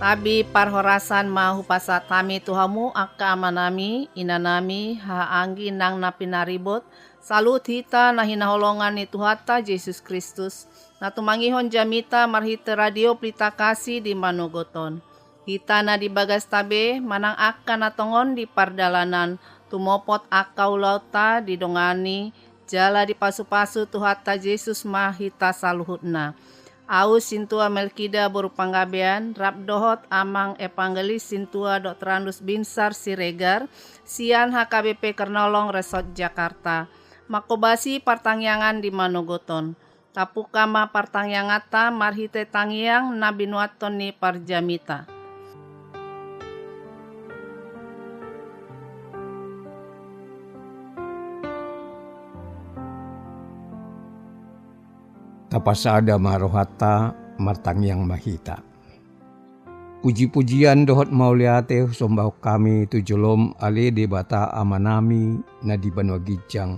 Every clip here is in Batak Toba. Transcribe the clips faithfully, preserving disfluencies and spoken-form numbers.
Gabe parhorasan ma hupasahat hami tu hamu angka amanami, inanami, haha anggi nang na pinaribot, saluhut hita na hinaholongan ni Tuhanta Jesus Kristus, na tumangihon jamita marhite Radio Pelita Kasih di manogot on. Hita na di bagasta be manang angka na tongon di pardalanan, tumopot angka ulaonta didongani jala dipasupasu Tuhanta Jesus ma hita saluhutna. Ahu Sintua Melkida boru Panggabean, rap dohot Amang Evangelis Sintua Doktorandus Binsar Siregar, sian H K B P Kernolong Resort Jakarta, manghobasi partangiangan di manogot on. Tabuka ma partangianganta marhite tangiang na binuathon ni parjamita. Tapasada ma rohanta, martangiang ma hita. Puji-pujian dohot mauliate husombahon hami tu jolom, ale Debata Amanami na di banua ginjang,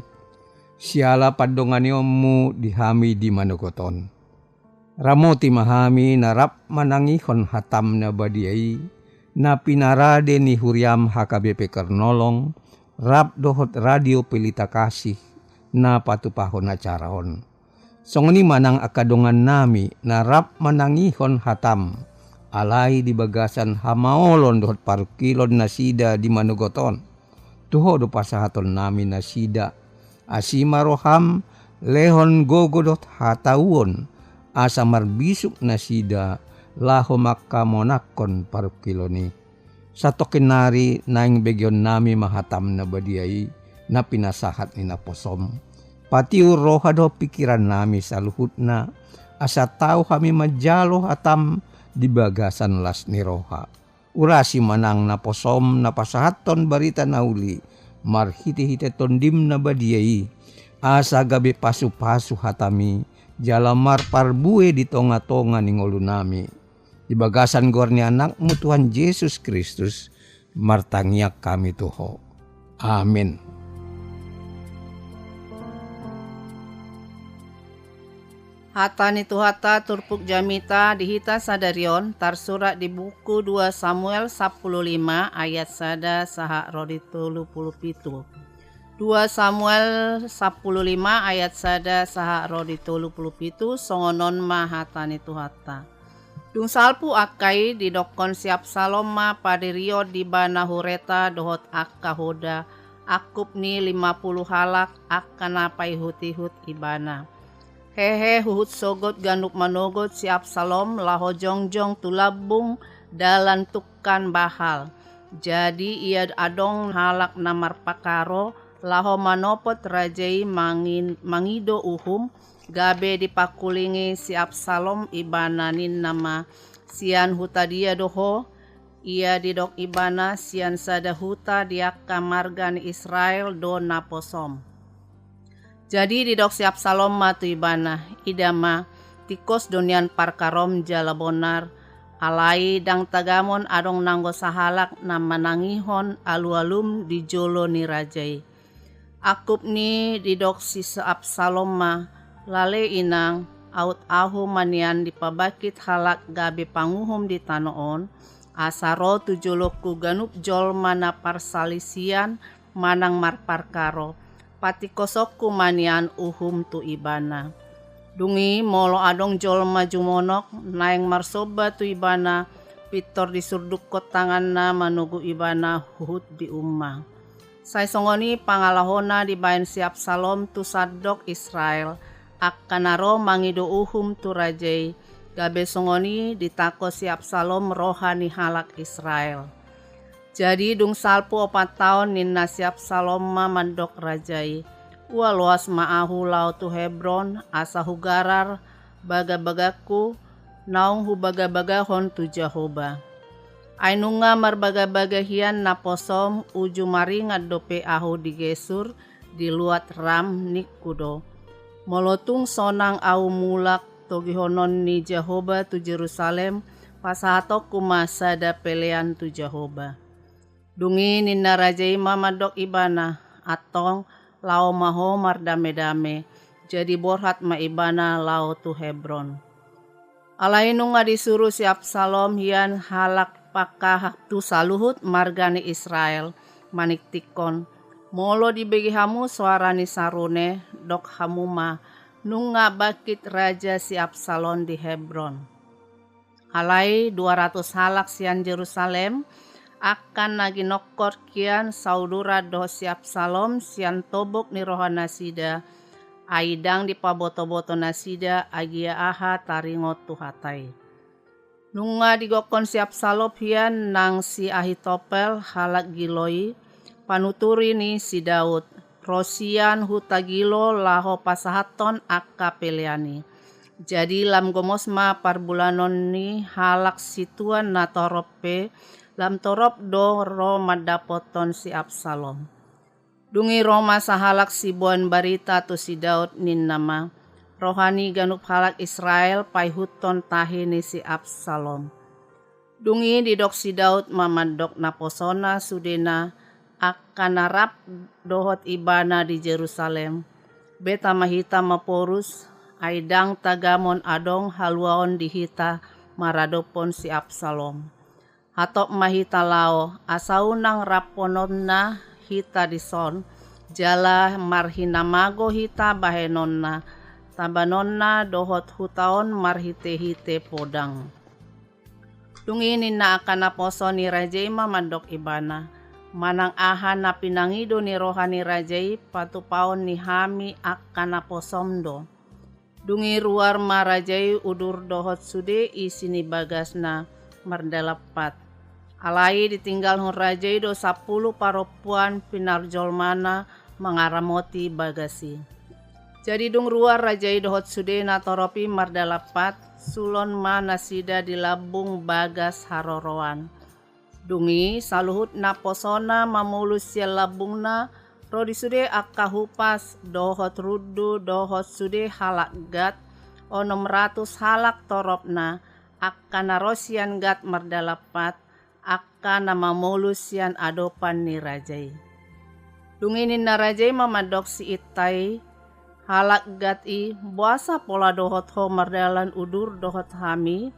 siala pandonganionmu di hami di manogot on. Ramoti ma hami na rap manangihon hatam na badia i, na pinarade ni huriam H K B P Kernolong, rap dohot Radio Pelita Kasih na patupahon acara on. Songon i ma nang angka dongannami na rap manangihon hatam, alai di bagasan hamaolon dohot parungkilon nasida di manogot on. Tu Ho do pasahatonnami nasida. Asi ma roham, lehon gogo dohot hatauon, asa marbisuk nasida laho mangkamonanghon parungkilon i. Satongkin nari naeng begeonnami ma hatam na badia i, na pinasahat ni naposom. Patiur roha dohot pingkirannami saluhutna, asa tau hami manjalo hatam di bagasan las ni roha. Urasi ma nang naposom na pasahathon barita na uli marhite-hite Tondim na badia i, asa gabe pasu-pasu hatami, jala marparbue di tonga-tonga ni ngolunami. Di bagasan goar ni Anakmu Tuhan Jesus Kristus, martangiang hami tu Ho. Amin. Hata ni Tuhanta turpuk jamita di hita sadari on tarsurat di buku dua Samuel sampulu lima ayat sada sahat ro di tolu pulu pitu. Dua Samuel sampulu lima ayat sada sahat ro di tolu pulu pitu, songon on ma hata ni Tuhanta. Dung salpu angka i, didokkon si Absalom ma padirion di bana hureta dohot angka hoda, angkup ni lima pulu halak angka na paihut-ihut ibana. Hehe huhut sogot ganup manogot si Absalom laho jongjong tu lambung dalan tungkan bahal. Jadi ia adong halak na marparkaro laho manopot raja i mangin-, mangido uhum, gabe dipangkulingi si Absalom ibana, ninna ma: Sian huta dia do ho? Ia didok ibana: Sian sada huta di angka marga ni Israel do naposom. Jadi didok si Absalom ma tu ibana: Ida ma, tingkos do nian parkarom jala bonar, alai ndang tagamon adong nanggo sahalak na manangihon alu-alum di jolo ni raja i. Angkup ni didok si Absalom ma: Lale inang, aut ahu ma nian dipabangkit halak gabe panguhum di tano on, asa ro tu jolongku ganup jolma na parsalisian manang marparkaro, patingkosonku ma nian uhum tu ibana. Dung i molo adong jolma jumonok naeng marsomba tu ibana, pintor disurdukkon tanganna manogu ibana huhut dium ma. Sai songon i pangalahona dibaen si Absalom tu sandok Israel, angka na ro mangido uhum tu raja i, gabe songon i ditangko si Absalom roha ni halak Israel. Jadi dung salpu opat taon, ninna si Absalom ma mandok raja i: Ua loas ma ahu laho tu Hebron, asa hugarar baga-bagangku naung hubagabagahon tu Jahoba. Ai nunga marbaga-baga hian naposom, uju maringan dope ahu di Gesur, di luat Ram, ningku do. Molo tung sonang ahu mulak, togihonon ni Jahoba tu Jerusalem, pasahatonku ma sada pelean tu Jahoba. Dung i ninna raja i ma mandok ibana: Antong, laho ma ho mardame-dame. Jadi borhat ma ibana laho tu Hebron. Alai nunga disuru si Absalom hian halak pangkahak tu saluhut marga ni Israel, maningtingkon: Molo dibege hamu soara ni sarune, dok hamu ma: Nunga bangkit raja si Absalom di Hebron. Alai dua ratus halak sian Jerusalem, angka na ginongkot hian sauduran dohot si Absalom sian tombok ni rohanasida, ai ndang dipabotoboto nasida agia aha taringot tu hata i. Nunga digokhon si Absalom hian nang si Ahitofel halak Gilo i, panuturi ni si Daud, ro sian huta Gilo laho pasahathon angka pelean i. Jadi lam gomos ma parbulanon ni halak situan na torop pe, lam torop do ro mandapothon si Absalom. Dung i ro ma sahalak siboan barita tu si Daud, ninna ma: Roha ni ganup halak Israel paihuthon tahi ni si Absalom. Dung i didok si Daud ma mandok naposona sudena, angka na rap dohot ibana di Jerusalem: Beta ma hita maporus, ai ndang tagamon adong haluaon di hita maradophon si Absalom. Hatop ma hita laho, asa unang raphononna hita dison, jala marhinamago hita bahenonna, tambanonna dohot huta on marhitehite podang. Dung i ninna angka naposo ni raja i ma mandok ibana: Manang aha na pinangido ni roha ni raja i patupaon ni hami angka naposom do. Dung i ruar ma raja i udur dohot sude isi ni bagasna mardalan pat. Alai ditinggalhon raja i do sampulu parompuan pinarjolmana mangaramoti bagas i. Jadi dung ruar raja i dohot sude na torop i mardalan pat, sulon ma nasida di lambung bagas haroroan. Dung i saluhut naposona mamolus sian lambungna, ro di sude angka hupas dohot rundu dohot sude halak Gat, onom ratus halak toropna, angka na ro sian Gat mardalan pat, angka na mamolus sian adopan ni raja i. Dung i ninna raja i ma mandok si Ittai halak Gat i: Boasa pola dohot ho mardalan udur dohot hami?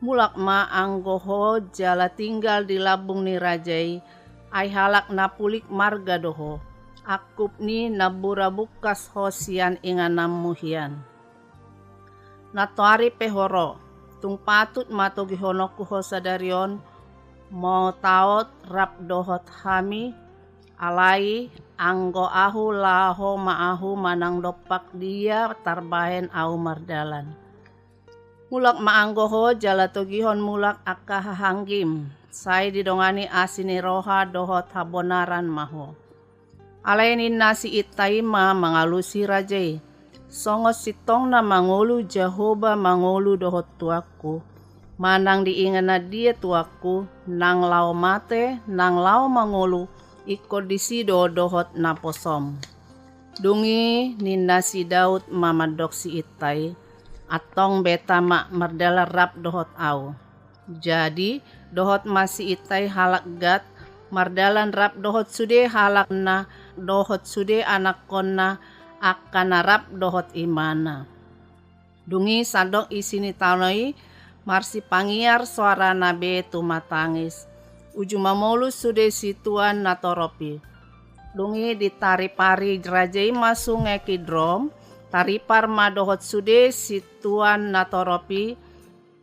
Mulak ma anggo ho jala tinggal di lambung ni raja i, ai halak na pulik marga do ho. Angkup ni nambura bungkas ho sian ingananmu hian. Nantoari pe ho ro, tung patut ma togihononku ho sadari on, molo taon rap dohot hami. Alai anggo ahu, laho ma ahu manang dompak dia tarbahen ahu mardalan. Mulak ma anggo ho jala togihon mulak angka hahaanggim, sai didongani asi ni roha dohot habonaran ma ho. Alai ninna si Ittai ma mangalusi raja i: Songon sintongna mangolu Jahowa mangolu dohot tuanku, manang diinganan dia tuanku, nang laho mate nang laho mangolu, ingkon disi do dohot naposom. Dung i ninna si Daud ma mandok si Ittai: Antong beta ma mardalan rap dohot ahu. Jadi dohot ma si Ittai halak Gat mardalan rap dohot sude halakna dohot sude anakkonna, angka na rap dohot ibana. Dung i sandok isi ni tano i marsipangiar soarana be tumatangis, uju mamolus sude situan na torop i. Dung i ditaripari raja i ma sunge Kidron, taripar ma dohot sude situan na torop i,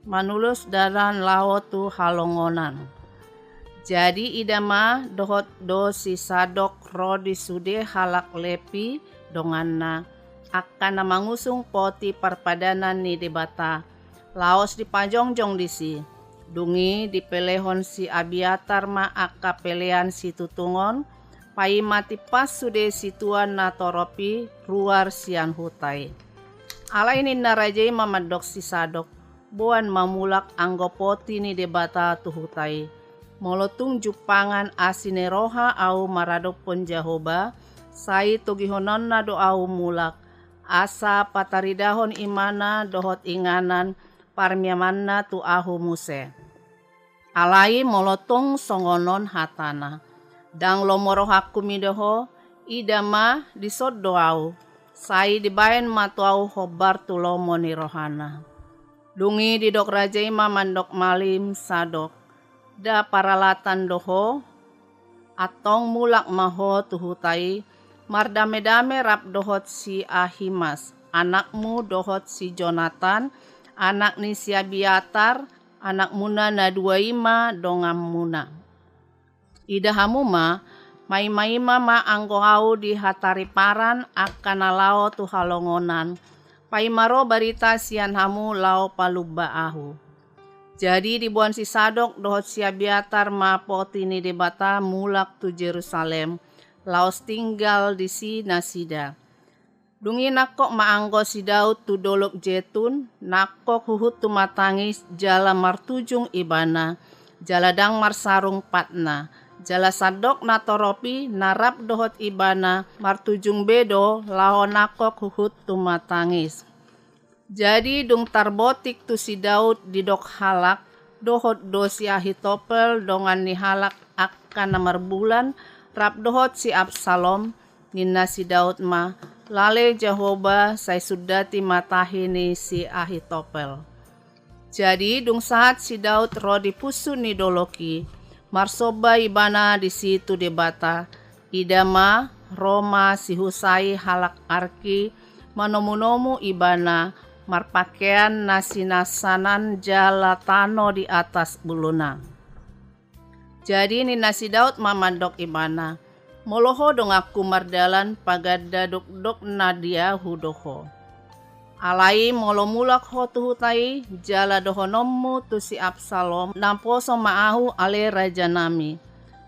manulus dalan laho tu halongonan. Jadi ida ma dohot do si Sadok ro di sude halak Lepi donganna, angka na mangusung poti parpadanan ni Debata, laos dipajongjong disi. Dung i dipelehon si Abiatar ma angka pelean situtungon, paima timpas sude situan na torop i ruar sian huta i. Alai ninna raja i ma mandok si Sadok: Boan ma mulak anggo poti ni Debata tu huta i. Molo tung jumpangan asi ni roha ahu maradophon Jahowa, sai togihononna do ahu mulak, asa pataridahon ibana dohot inganan parmiamanna tu ahu muse. Alai molo tung songon on hatana: Ndang lomo rohangku mida ho, ida ma, dison do ahu, sai dibahen ma tu ahu hombar tu lomo ni rohana. Dung i didok raja i ma mandok malim Sadok: Nda paralatan do ho? Antong mulak ma ho tu huta i, mardame-dame rap dohot si Ahimaas, anakmu, dohot si Jonatan, anak ni si Abyatar, anakmuna na dua i ma donganmuna. Ida hamu ma, maima-ima ma anggo ahu di hatariparan angka na laho tu halongonan, paima ro barita sian hamu laho palumba ahu. Jadi diboan si Sadok dohot si Abyatar ma poti ni Debata mulak tu Jerusalem, laos tinggal disi nasida. Dung i nangkok ma anggo si Daud tu Dolok Jetun, nangkok huhut tumatangis jala martujung ibana, jala ndang marsarung patna. Jala sandok na torop i na rap dohot ibana martujung be do laho nangkok huhut tumatangis. Jadi dung tarbotik tu si Daud didok halak, dohot do si Ahitopel dongan ni halak angka na marbulan, rap dohot si Absalom, ninna si Daud ma: Lale Jahowa, sai sundati ma tahi ni si Ahitopel. Jadi dung sahat si Daud ro di pusuk ni dolok i, marsomba ibana disi tu Debata. Ida ma, ro ma si Husai halak Arki, manomu-nomu ibana, marpahean na sinansanan jala tano di atas uluna. Jadi ninna si Daud ma mandok ibana: Molo ho donganku mardalan, paganda dokdok na di ahu do ho. Alai molo mulak ho tu huta i, jala dohononmu tu si Absalom: Naposo ma ahu ale rajanami.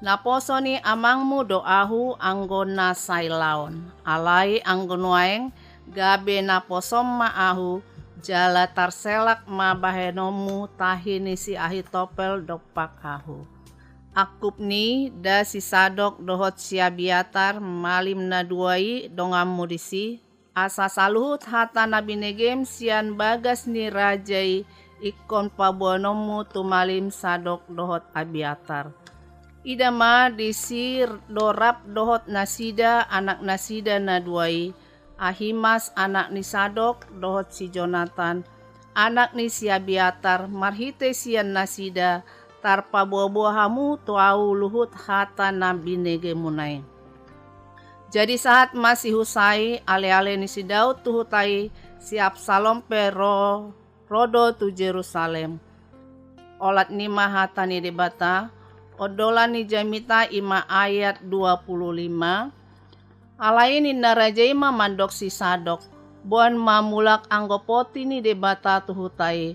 Naposo ni amangmu do ahu anggo na sai laon. Alai anggo nuaeng, gabe naposom ma ahu, jala tarselak ma bahenonmu tahi ni si Ahitopel dompak ahu. Angkup ni nda si Sadok dohot si Abyatar, malim na dua i, donganmu disi, asa saluhut hata na binegem sian bagas ni raja i ingkon paboanonmu tu malim Sadok dohot Abyatar. Ida ma, disi do rap dohot nasida anak nasida na dua i, Ahimaas anak ni Sadok dohot si Jonatan anak ni si Abyatar, marhite sian nasida tarpaboa-boa hamu tu ahu luhut hata na binegemuna i. Jadi sahat ma si Husai, ale-ale ni si Daud, tu huta i, si Absalom pe ro, ro do tu Jerusalem. Olat ni ma hata ni Debata. Ondolan ni jamita i ma ayat dua pulu lima. Alai ninna raja i ma mandok si Sadok: Boan ma mulak anggo poti ni Debata tu huta i.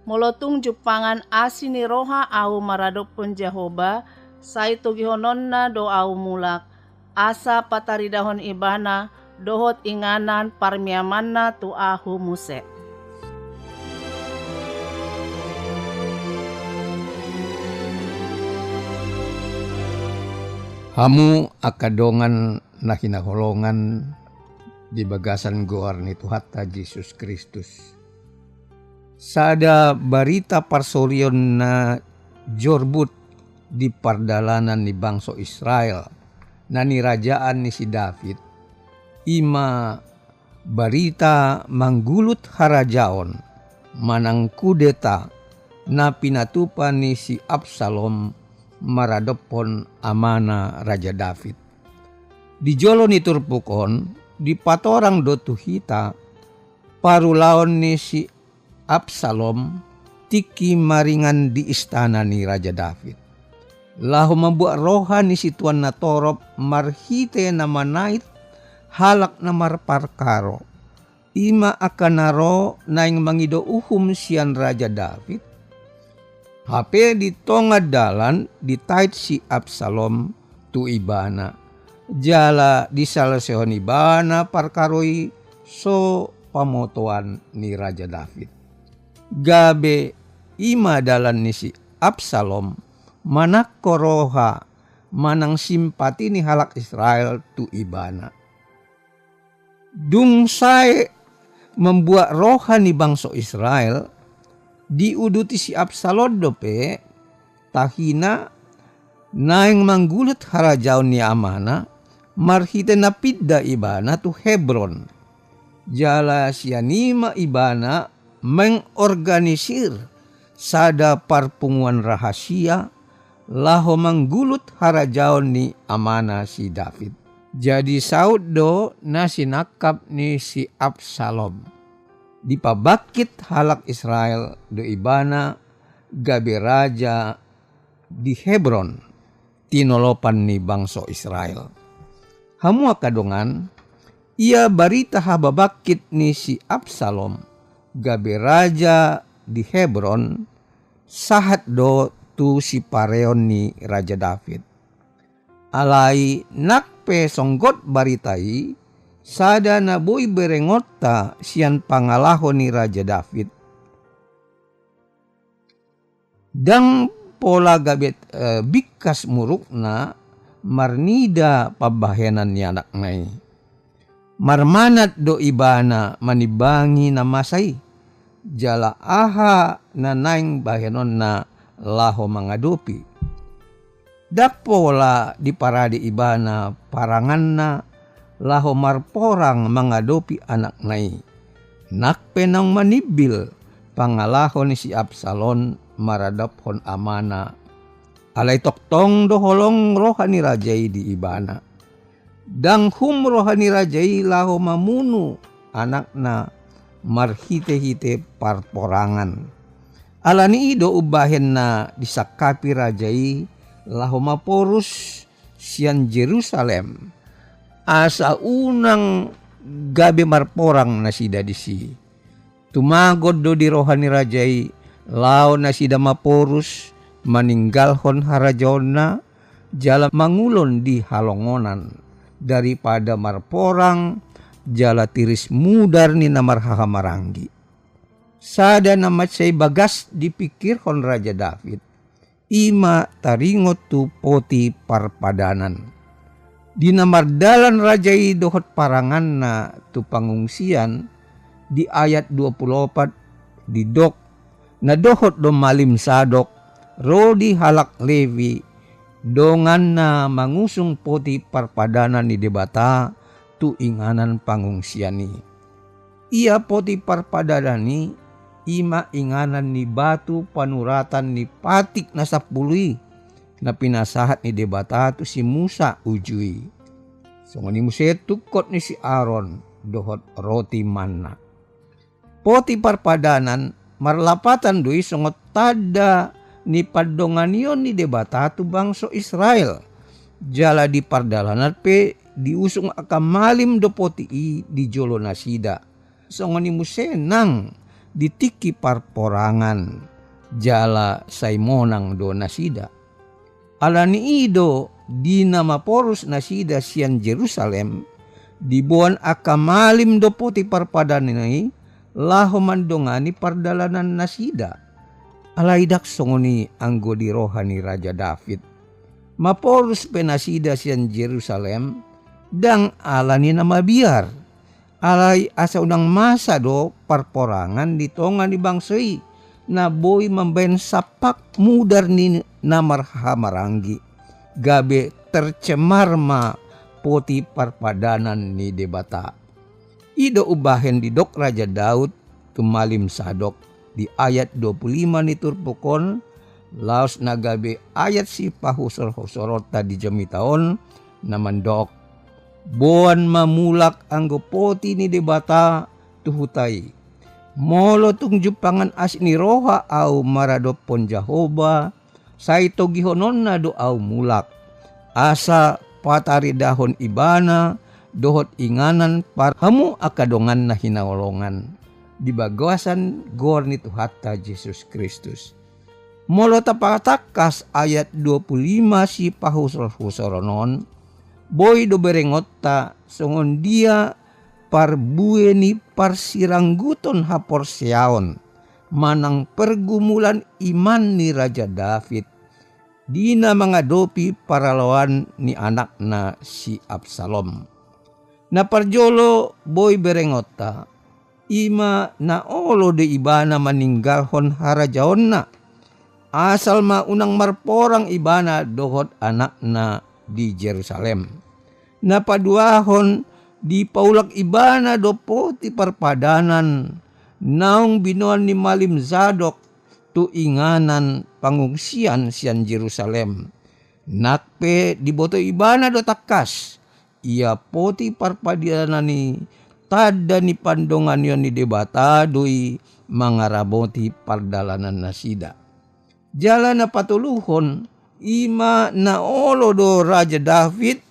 Molo tung jumpangan asi ni roha ahu maradophon Jahowa, sai togihononna do ahu mulak, asa pataridahon ibana dohot inganan parmiamanna tu ahu muse. Hamu angka dongan na hinaholongan di bagasan goar ni Tuhanta Jesus Kristus. Sada barita parsorion na jorbut di pardalanan ni bangso Israel, na nirajaan ni si David, i ma barita manggulut harajaon manang kudeta na pinatupa ni si Absalom maradophon amana Raja David. Di jolo ni turpuk on, dipatorang do tu hita parulaon ni si Absalom tingki maringan di istana ni Raja David, laho mambuat roha ni situan na torop marhite na manait halak na marparkaro, i ma angka na ro naeng mangido uhum sian Raja David. Hape di tonga dalan ditait si Absalom tu ibana, jala disalosehon ibana parkaro i so pamotoan ni Raja David. Gabe i ma dalan ni si Absalom manangko roha manang simpati ni halak Israel tu ibana. Dung sae mambuat roha ni bangso Israel, diuduti si Absalom dope tahina naeng manggulut harajaon ni amana, marhite na pinda ibana tu Hebron. Jala sian i ma ibana mengorganisir sada parpunguan rahasia laho manggulut harajaon ni amana si David. Jadi saut do na sinangkap ni si Absalom. Dipabangkit halak Israel do ibana gabe raja di Hebron, tinolopan ni bangso Israel. Hamu angka dongan, ia barita hababangkit ni si Absalom gabe raja di Hebron, sahat do tu sipareon ni Raja David. Alai nang pe songgot barita i, sada na boi berengonta sian pangalaho ni Raja David. Ndang pola gabe, eh, bingkas murukna marnida pambahenan ni anakna i. Marmanat do ibana manimbangi na masa i, jala aha na naeng bahenonna laho mangadopi. Ndang pola diparade ibana paranganna laho marporang mangadopi anakna i. Nang pe naung manimbil pangalaho ni si Absalom maradophon amana. Alai tongtong do holong roha ni raja i di ibana. Ndang hum roha ni raja i laho mamunu anakna marhitehite parporangan. Alani i do umbahen na disangkapi raja i laho maporus sian Jerusalem, asa unang gabe marporang nasida disi. Tumagon do di roha ni raja i laho nasida maporus maninggalhon harajaonna jala mangulon di halongonan, daripada marporang jala tiris mudar ni na marhahamaranggi. Sada na mansai bagas dipingkirhon Raja David, i ma taringot tu poti parpadanan. Di na mardalan raja i dohot paranganna tu pangungsian, di ayat dua pulu opat didok, na dohot do malim Sadok, ro di halak Lewi, donganna mangusung poti parpadanan ni Debata tu inganan pangungsian i. Ia poti parpadanan i, i ma inganan ni batu panuratan ni patik na sampulu i, na pinasahat ni Debata tu si Musa uju i. Songon i muse tungkot ni si Aron dohot roti manna. Poti parpadanan marlapatan do i songon tanda ni pandonganion ni Debata tu bangso Israel. Jala di pardalanan pe diusung angka malim do poti i di jolo nasida. Songon i muse nang di tingki parporangan, jala sai monang do nasida. Alani i do di na maporus nasida sian Jerusalem, diboan angka malim do poti parpadanan i laho mandongani pardalanan nasida. Alai ndang songon i anggo di roha ni Raja David. Maporus pe nasida sian Jerusalem, ndang alani na mabiar. Alai asa unang masa do parporangan di tonga ni bangso i, na boi mambahen sampak mudar ni na marhahamaranggi, gabe tercemar ma poti parpadanan ni Debata. I do umbahen didok Raja Daud tu malim Sadok di ayat dua pulu lima ni turpuk on, laos na gabe ayat sipahusorhusoronta di jamita on, na mandok: Boan ma mulak anggo poti ni Debata tu huta i. Molo tung jumpangan asik ni roha ahu maradophon Jahowa, sai togihononna do ahu mulak, asa pataridahon Ibana dohot inganan par hamu angka dongan na hinaholongan di bagasan goar ni Tuhanta Jesus Kristus. Molo tapatangkas ayat dua pulu lima sipahusorhusoron on, boi do berengonta songon dia parbue ni parsirangguton haporseaon manang pergumulan iman ni Raja David di na mangadopi paraloan ni anakna si Absalom. Na parjolo boi berengonta, i ma na olo do ibana maninggalhon harajaonna, asal ma unang marporang ibana dohot anakna di Jerusalem. Na paduahon, dipaulak ibana do poti parpadanan naung binoan ni malim Zadok tu inganan pangungsian sian Jerusalem. Nang pe diboto ibana do tangkas, ia poti parpadianan i tanda ni pandonganion ni Debata do i mangaramoti pardalanannasida. Jala na patoluhon, i ma na olo do Raja David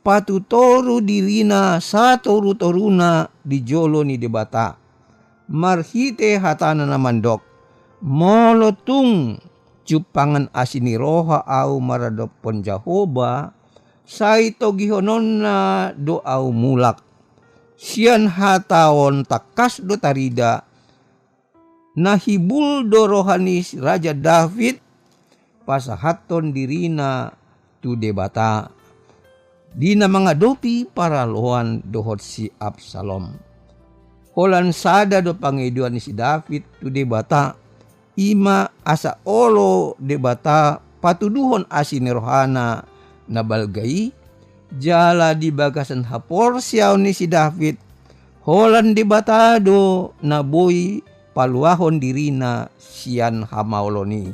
patutoru dirina satorutoruna di jolo ni Debata. Marhite hatana na mandok, molo tung jumpangan asi ni roha ahu maradophon Jahowa, sai togihononna do ahu mulak. Sian hata on tangkas do tarida, na hibul do roha ni Raja David pasahathon dirina tu Debata, di na mangadopi paraloan dohot si Absalom. Holan sada do pangidoan ni si David tu Debata, i ma asa olo Debata patuduhon asi ni rohana na balga i, jala di bagasan haporseaon ni si David, holan Debata do na boi paluahon dirina sian hamaolon i.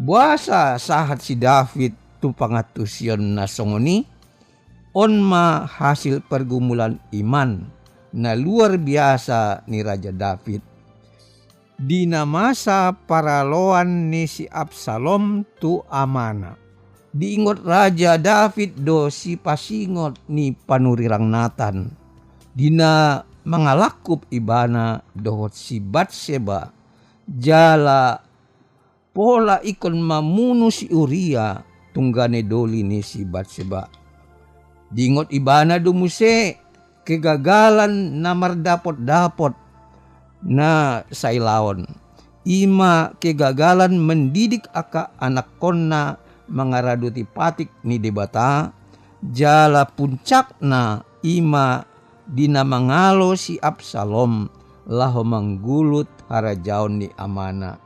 Boasa sahat si David tu pangantusion na songon i? On ma hasil pergumulan iman na luar biasa ni Raja David. Di na masa paraloan ni si Absalom tu amana, diingot Raja David do sipasingot ni panurirang Natan, di na mangalangkup ibana dohot si Batseba, jala pola ingkon mamunu si Uria, tunggane doli ni si Batseba. Diingot ibana do muse kegagalan na mardapotdapot na sailaon, i ma kegagalan mendidik angka anakkonna mangaradoti patik ni Debata, jala puncakna i ma di na mangalo si Absalom laho manggulut harajaon ni amana.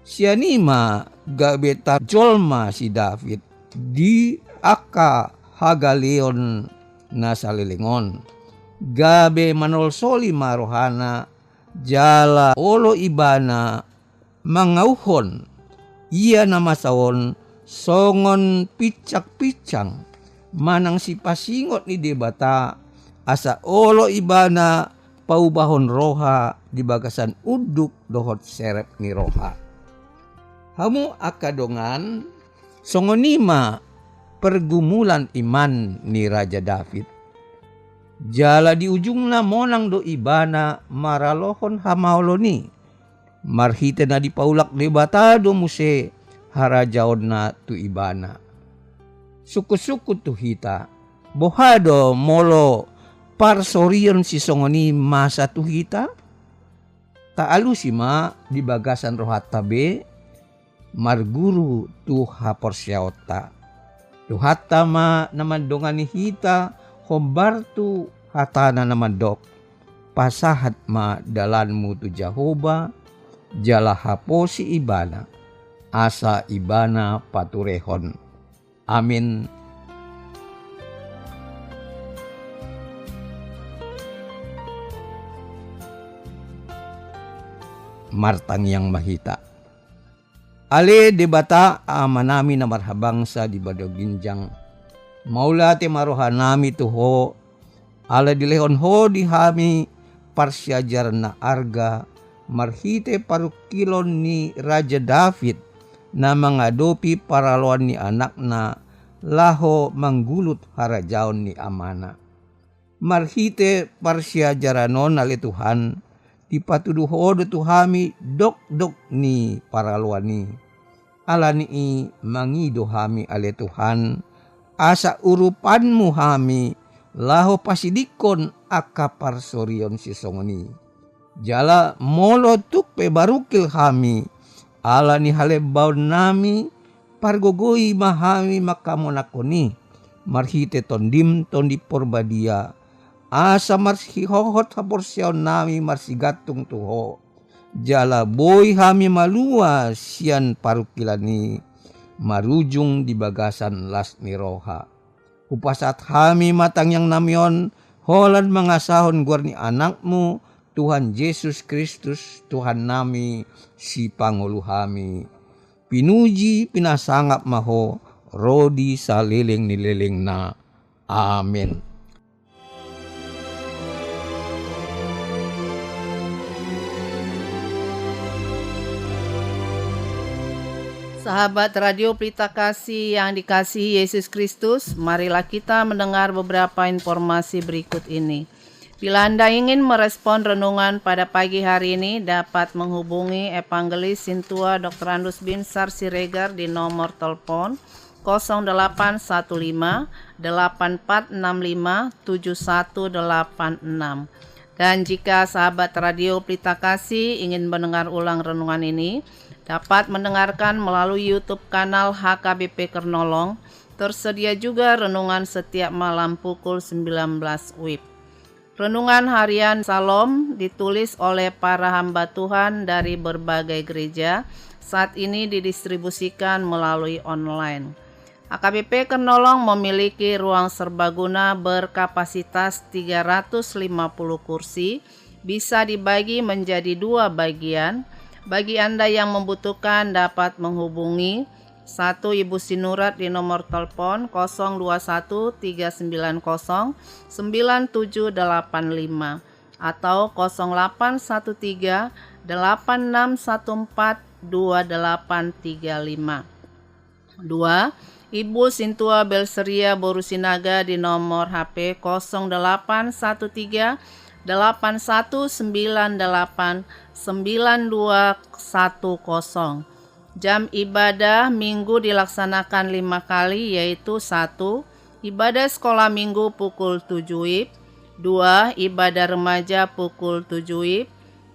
Sian i ma gabe tarjolma si David di angka hagaleon na saleleng on, gabe manolsoli ma rohana, jala olo ibana mangauhon ia na masa on songon pinsangpinsang manang sipasingot ni Debata, asa olo ibana paubahon roha di bagasan unduk dohot serep ni roha. Hamu angka dongan, songon i ma pergumulan iman ni Raja David. Jala di ujungna monang do ibana maralohon hamaolon i, marhite na dipaulak Debata do muse harajaonna tu ibana. Sungkunsungkun tu hita, boha do molo parsorion sisongon i masa tu hita? Taalusi ma di bagasan rohanta be, marguru tu haporseaonta. Tuhanta ma na mandongani hita hombar tu hatana na mandok, pasahat ma dalanmu tu Jahowa, jala haposi ibana, asa ibana paturehon. Amin. Martangiang ma hita. Ale Debata Amanami na marhabangsa di banua ginjang, mauliate ma rohanami tu Ho, ala dilehon Ho di hami parsiajaran na arga, marhite parungkilon ni Raja David, na mangadopi paraloan ni anakna, laho manggulut harajaon ni amana. Marhite parsiajaran on ale Tuhan, dipatudu Ho do tu hami dokdok ni paraloan i. Alani i mangido hami ale Tuhan, asa urupanmu hami, laho pasidingkon angka parsorion sisongon i. Jala molo tuk pe barungkil hami, ala ni halembaonnami, pargogoi ma hami mangkamonangkon i, marhite Tondim Tondi Porbadia, asa marsihohot haporseaonnami marsigantung tu Ho. Jala boi hami malua sian parungkilan i, marujung di bagasan las ni roha. Hupasahat hami ma tangiangnami on, Holan mangasahon goar ni Anakmu, Tuhan Jesus Kristus, Tuhan nami, Sipangolu hami. Pinuji, pinasangap ma Ho, ro di saleleng ni lelengna. Amen. Sahabat Radio Pelita Kasih yang dikasihi Yesus Kristus, marilah kita mendengar beberapa informasi berikut ini. Bila Anda ingin merespon renungan pada pagi hari ini, dapat menghubungi Evangelis Sintua Doktorandus Binsar Siregar di nomor telepon kosong delapan satu lima, delapan empat enam lima, tujuh satu delapan enam. Dan jika sahabat Radio Pelita Kasih ingin mendengar ulang renungan ini, dapat mendengarkan melalui YouTube kanal H K B P Kernolong. Tersedia juga renungan setiap malam pukul sembilan belas wib. Renungan harian Salom ditulis oleh para hamba Tuhan dari berbagai gereja. Saat ini didistribusikan melalui online. H K B P Kernolong memiliki ruang serbaguna berkapasitas tiga ratus lima puluh kursi, bisa dibagi menjadi dua bagian. Bagi Anda yang membutuhkan dapat menghubungi satu Ibu Sinurat di nomor telepon kosong dua satu tiga sembilan kosong sembilan tujuh delapan lima atau kosong delapan satu tiga delapan enam satu empat dua delapan tiga lima. Dua, Ibu Sintua Belseria boru Sinaga di nomor H P kosong delapan satu tiga delapan satu sembilan delapan sembilan dua satu kosong. Jam ibadah Minggu dilaksanakan lima kali, yaitu satu, ibadah sekolah Minggu pukul tujuh wib, dua, ibadah remaja pukul tujuh wib,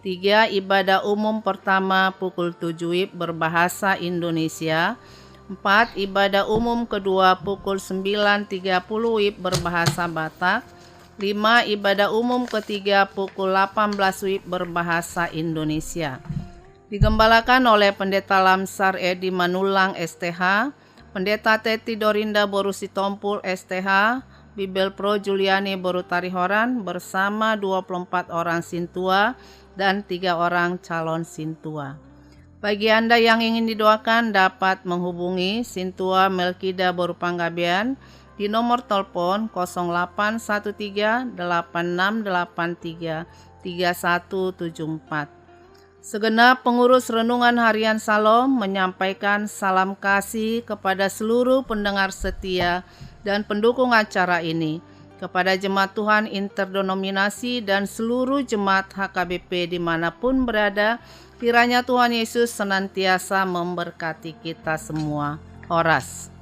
tiga, ibadah umum pertama pukul tujuh wib berbahasa Indonesia, empat, ibadah umum kedua pukul sembilan tiga puluh wib berbahasa Batak, lima, ibadah umum ketiga pukul delapan belas wib berbahasa Indonesia. Digembalakan oleh Pendeta Lamsar Edi Manullang, S T H, Pendeta Teti Dorinda boru Sitompul, S T H, Bibelvrouw Juliani boru Tarihoran bersama dua puluh empat orang sintua dan tiga orang calon sintua. Bagi Anda yang ingin didoakan, dapat menghubungi Sintua Melkida boru Panggabean di nomor telepon kosong delapan satu tiga delapan enam delapan tiga tiga satu tujuh empat. Segenap pengurus Renungan Harian Salom menyampaikan salam kasih kepada seluruh pendengar setia dan pendukung acara ini, kepada Jemaat Tuhan interdenominasi dan seluruh jemaat H K B P dimanapun berada, kiranya Tuhan Yesus senantiasa memberkati kita semua. Horas.